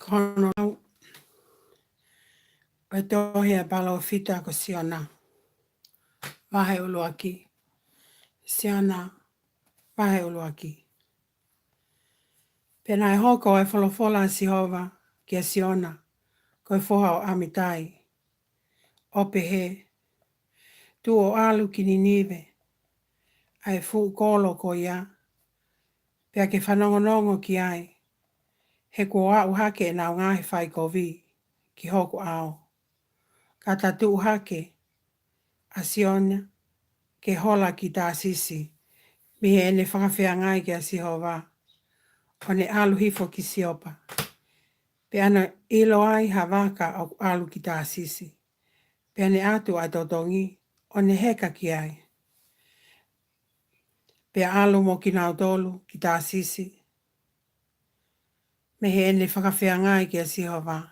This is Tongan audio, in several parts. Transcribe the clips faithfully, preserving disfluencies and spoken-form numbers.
Ko hono lau ʻo e tohi ʻa e palōfita ko Siona, vahe ʻuluaki. Siona, vahe ʻuluaki. Pea naʻe hoko ʻa e folofola ʻa Sihova kia Siona, ko e foha ʻo ʻAmitai, ʻo pehē: Tuʻu ʻo ʻalu ki Ninive, ʻa e fuʻu kolo ko ia, pea ke fanongonongo ki ai, he kuo aʻu hake ʻenau ngaahi faikovi ki hoku ʻao. Ka ta tuʻu hake, ʻa Siona, ke hola ki Tāsisi, mei heʻene fakafeangai kia Sihova, ʻo ne ʻalu hifo ki Siopa. Pea naʻe ʻilo ai ha vaka ʻoku ʻalu ki Tāsisi. Pea ne ʻatu ʻa e totongi, ʻo ne heka ki ai. Pea ʻalu mo kinautolu ki Tāsisi, mei heʻene fakafeangai kia Sihova.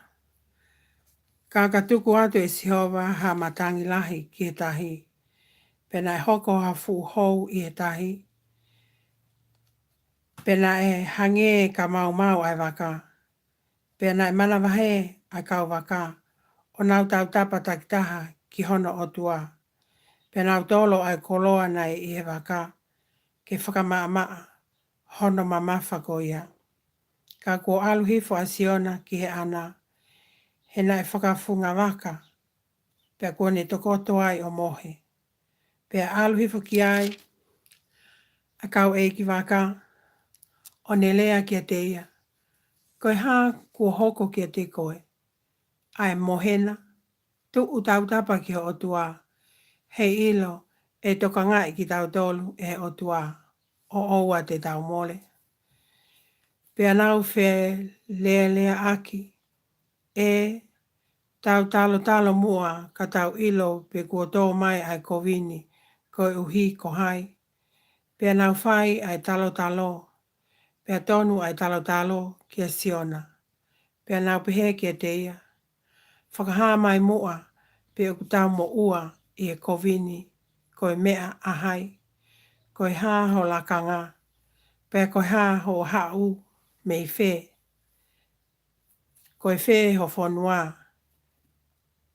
Ka ka tuku atu ʻe Sihova ha matangi lahi ki he tahi. Pea naʻe hoko ha fuʻu hou ʻi he tahi. Pea naʻe hangē ka maumau ʻa e vaka. Pea naʻe manavahē ʻa e kau vaka, ʻo nau tautapa takitaha ki hono ʻotua. Pea nau tolo ʻa e koloa naʻe ʻi he vaka, ke fakamaʻamaʻa hono mamafa ko ia. Ka kuo ʻalu hifo ʻa Siona ki he ʻana, he naʻe fakafunga vaka, pea kuo ne tokoto ai ʻo mohe. Pea ʻalu hifo ki ai ʻa e kau ʻeiki vaka, ʻo ne lea kiate ia: Ko e hā kuo hoko kiate koe, ʻa e mohe na? Tuʻu tautapa ki ho ʻotua, heiʻilo ʻe tokangaʻi kitautolu ʻe he ʻOtua, ʻo ʻoua te tau mole. Pea nau feleleaʻaki: ʻE, tau talotalo muʻa ka tau ʻilo pe kuo tō mai ʻa e kovi ni koeʻuhi ko hai. Pea nau fai ʻa e talotalo, pea tonu ʻa e talotalo kia Siona. Pea nau pehē kiate ia: Fakahā mai muʻa pe ʻoku tau moʻua ʻi he kovi ni ko e meʻa ʻa hai? Ko e hā ho lakanga? Pea ko e hā hoʻo haʻu mei fē? Ko e fē ho fonua?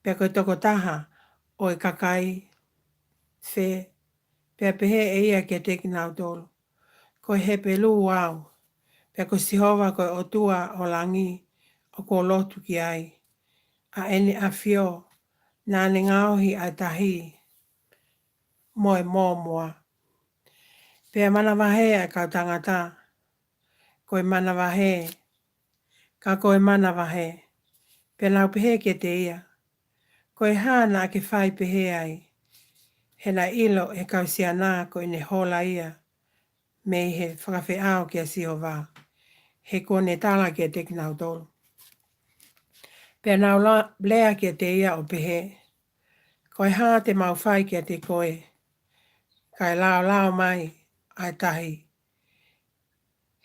Pea ko e tokotaha ʻo e kakai fē? Pea pehē ʻe ia kiate kinautolu: Ko e Hepelū au, pea ko Sihova ko e ʻOtua ʻo langi ʻoku ou lotu ki ai, ʻa ʻEne ʻAfio, naʻa ne ngaohi ʻa e tahi mo e mōmoa. Pea manavahē ʻa e kau tangata: Ko e manavahē, ka ko e manavahē. Pea nau pehē kiate ia: Ko e hā naʻa ke fai pehē ai? He naʻe ʻilo ʻe he kau Siona ko ʻene hola ia mei he fakafeʻao kia Sihova, he kuo ne tala kiate kinautolu. Pea nau la-, lea kiate ia ʻo pehē: Ko e hā te mau fai kiate koe, kae laolao mai ʻa e tahi?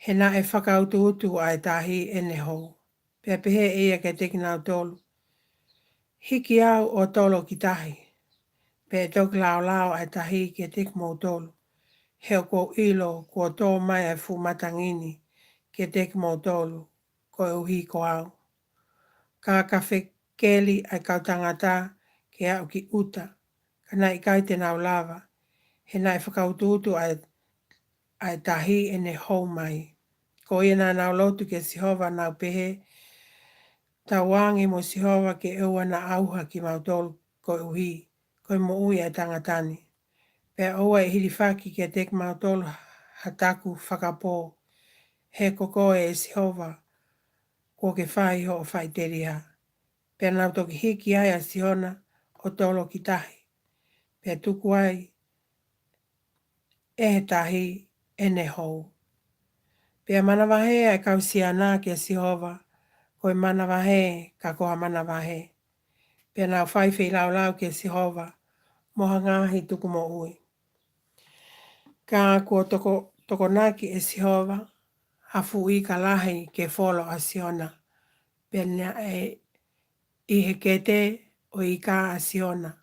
He naʻe fakautuutu ʻa e tahi ʻene hou. Pea pehē ʻe ia kiate kinautolu: Hiki au ʻo tolo ki tahi, pea ʻe toki laolao ʻa e tahi kiate kimoutolu, he ʻoku ou ʻilo kuo tō mai ʻa e fuʻu matangi ni kiate kimoutolu koeʻuhi ko au. Ka ka fekeli ʻa e kau tangata ke aʻu ki ʻuta, ka naʻe ʻikai te nau lava, he naʻe fakautuutu ʻa e, ʻa e tahi ʻene hou mai. Ko ia naʻa nau lotu kia Sihova, nau pehē: Tauange mo Sihova ke ʻoua naʻa ʻauha kimautolu koeʻuhi ko e moʻui ʻa e tangata ni. Pea ʻoua ʻe hilifaki kiate kimautolu ha taku fakapō, he ko koe, ʻe Sihova, kuo ke fai hoʻo faʻiteliha. Pea nau toki hiki ai ʻa Siona ʻo tolo ki tahi, pea tuku ai ʻe he tahi ʻene hou. Pea manavahē ʻa e kau Siona kia Sihova, ko e manavahē ka ko ha manavahē. Pea nau fai feilaulau kia Sihova mo ha ngaahi tukumoʻui. Ka kuo toko-, tokonaki ʻe Sihova ha fuʻu ika lahi ki he folo ʻa Siona. Pea naʻe ʻi he kete ʻo e ika ʻa Siona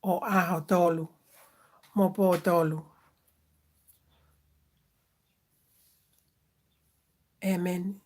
ʻo ʻaho tolu mo pō tolu. ʻĒmeni.